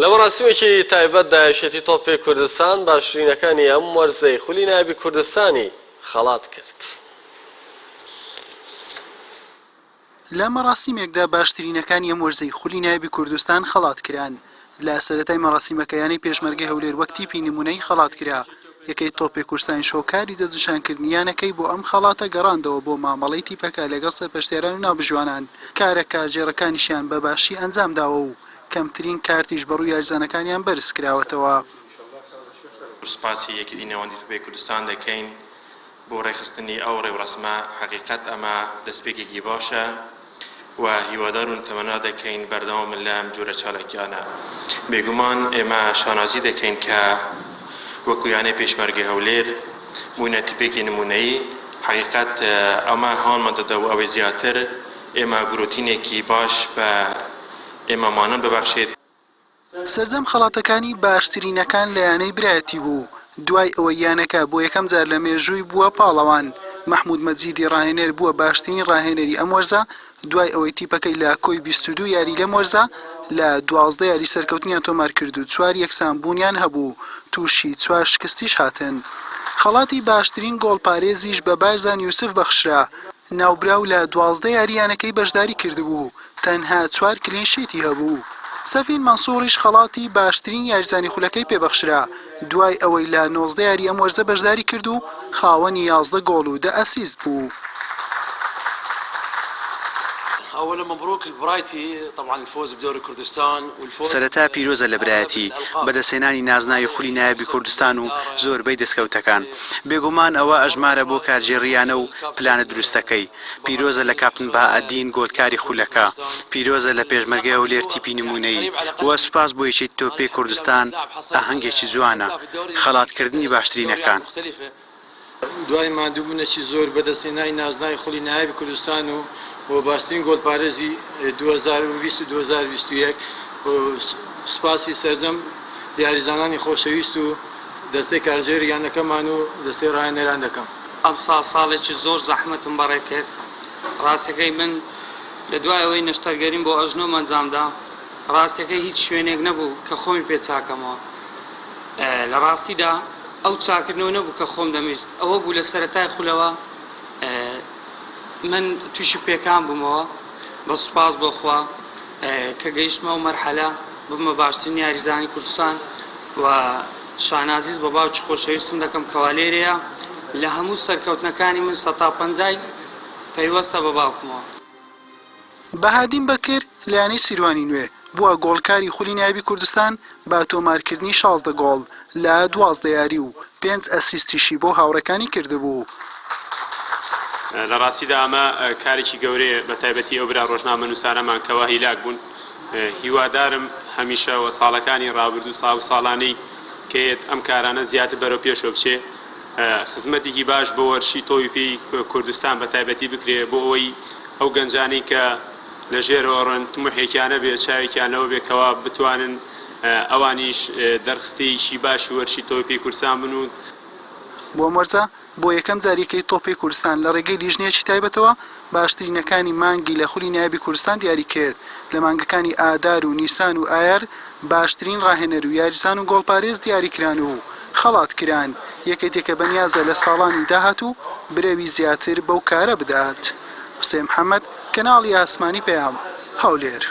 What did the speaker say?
لە مەراسیمێکی تایبەتدا یەکێتی تۆپی کوردستان باشترینەکانی ئەم وەرزەی خولی نایابی کوردستانی خەڵات کرد. لە مەراسیمێکدا باشترینەکانی ئەم وەرزەی خولی نایابی کوردستان خەڵات کران. لە سەرەتای مەراسیمەکە یانەی پێشمەرگەی هەولێر وەک تیپی نمونەیی خەڵات کرا، یەکەی تۆپی کوردستانیش هۆکاری دەستنیشانکردنی یانەکەی بۆ ئەم خەڵاتە گەڕاندەوە بۆ مامەڵەی تیپەکە لەگەڵ سەرپەرشتیاران و ناوبژیوانان، کارە کارگێڕەکانیشیان بە باشی ئەنجامداوە و کەمترین کارتیش بەڕووی یاریزانەکانیان بەرزکراوەتەوە. سوپاسی یەکێتی نێوەندی تۆپی کوردستان دەکەین بۆ ڕێکخستنی ئەو ڕێوڕەسمە، حەقیقەت ئەمە دەستپێکێکی باشە و هیوادار و تەمەنا دەکەین بەردەوام بن لەم جۆرە چالاکیانە. بێگومان ئێمە شانازی دەکەین کە وەکو یانەی پێشمەرگەی هەولێر بووینە تیپێکی نموونەیی، حەقیقەت ئەمە هانمان دەدا بۆ ئەوەی زیاتر ئێمە گرۆتینێکی باش بە ئێمە مانان ببەخشێت. سەرجەم خەڵاتەکانی باشترینەکان لە یانەی برایەتی بوو، دوای ئەوەی یانەکە بۆ یەکەم جار لە مێژووی بووە پاڵەوان، مەحمود مەجیدی ڕاهێنەر بووە باشترین ڕاهێنەری ئەم وەرزە، دوای ئەوەی تیپەکەی لە کۆی 22 یاری لەم وەرزە لە 12 یاری سەرکەوتنیان تۆمارکرد و چوار یەکسانبوونیان هەبوو، تووشی چوار شکستیش هاتن. خەڵاتی باشترین گۆڵپارێزیش بە بارزان یوسف بەخشرا، ناوبراو لە 12 یاری یانەکەی بەشداری کردبوو، تەنها چوار clean sheet ی هەبوو. سەفین مەنسوڕیش خەڵاتی باشترین یاریزانی خولەکەی پێبەخشرا، دوای ئەوەی لە 19 یاری ئەم وەرزە بەشداری کرد و خاوەنی 11 گۆڵ و دە assist بوو. سەرەتا پیرۆزە لە برایەتی، بەدەستهێنانی نازناوی خولی نایابی کوردستان و زۆربەی دەستکەوتەکان. بێگومان ئەوە ئەژمارە بۆ کارگێڕی یانە و پلانە دروستەکەی. پیرۆزە لە کاپتن بەهائەدین گۆلکاری خولەکە. پیرۆزە لە پێشمەرگەی هەولێر تیپی نمونەیی. وە سوپاس بۆ یەکێتی تۆپی کوردستان ئاهەنگێکی جوانە. خەڵاتکردنی باشترینەکان. دوای ماندووبوونێکی زۆر بەدەستهێنانی نازناوی خولی نایابی کوردستان و و باشترین گۆڵپارێزی 2020 و 2021 و سوپاسی سەرجەم یاریزانانی خۆشەویست و دەستەی کارگێری یانەکەمان و دەستەی ڕاهێنەران دەکەم. ئەمساڵ ساڵێکی زۆر زەحمەتم بەڕێ کرد، ڕاستەکەی من لە دوای ئەوەی نەشتەرگەریم بۆ ئەژنۆم ئەنجامدا، ڕاستەکەی هیچ شوێنێک نەبوو کە خۆمی پێ چاکەمەوە، لە ڕاستیدا ئەو چاکردنەوە نەبوو کە خۆم دەمویست، ئەوە بوو لە سەرەتای خولەوە من تووشی پێکان بوومەوە، بەس سوپاس بۆ خوا کە گەیشتمە ئەو مەرحەلە ببمە باشترین یاریزانی کوردستان و شانازیش بە باوکی خۆشەویستم دەکەم کەوا لێرەیە لە هەموو سەرکەوتنەکانی من سەتا پەنجای پەیوەستە بە باوکمەوە. بەهادین بەکر لە یانەی سیروانی نوێ بووە گۆڵکاری خولی نایابی کوردستان بە تۆمارکردنی 16 گۆڵ لە 12 یاری و پێنج assist یشی بۆ هاوڕێکانی کردبوو. لە ڕاستیدا ئەمە کارێکی گەورەیە بە تایبەتی ئەو برا ڕۆژنامەنووسانەمان کەوا هیلاک بوون هیوادارم هەمیشە و ساڵەکانی ڕابردوو سا و ساڵانەی کە یەت ئەم کارانە زیاتر بەرەو پێشەوە بچێ خزمەتێکی باش بۆ وەرشی تۆوی پێی کوردستان بە تایبەتی بکرێ بۆ ئەوەی ئەو گەنجانەی کە لە ژێرەوە ڕن تموحێکیان هەبێ چاوێکیان لەوە بێ کەوا بتوانن ئەوانیش دەرخستەیەکی باشی وەرشی تۆوی پێی کوردستان بن و بۆ ئەم وەرزە بۆ یەکەم جار یەکەی تۆپی کوردستان لە ڕێگەی لیژنەیەکی تایبەتەوە باشترینەکانی مانگی لە خولی نایابی کوردستان دیاری کرد، لە مانگەکانی ئادار و نیسان و ئایار باشترین ڕاهێنەر و یاریزان و گۆڵپارێز دیاریکران و خەڵات کران، یەکێتیەکە بەنیازە لە ساڵانی داهاتوو برەوی زیاتر بەو کارە بدات. حوسێن محەمەد، کەناڵی ئاسمانی پەیام، هەولێر.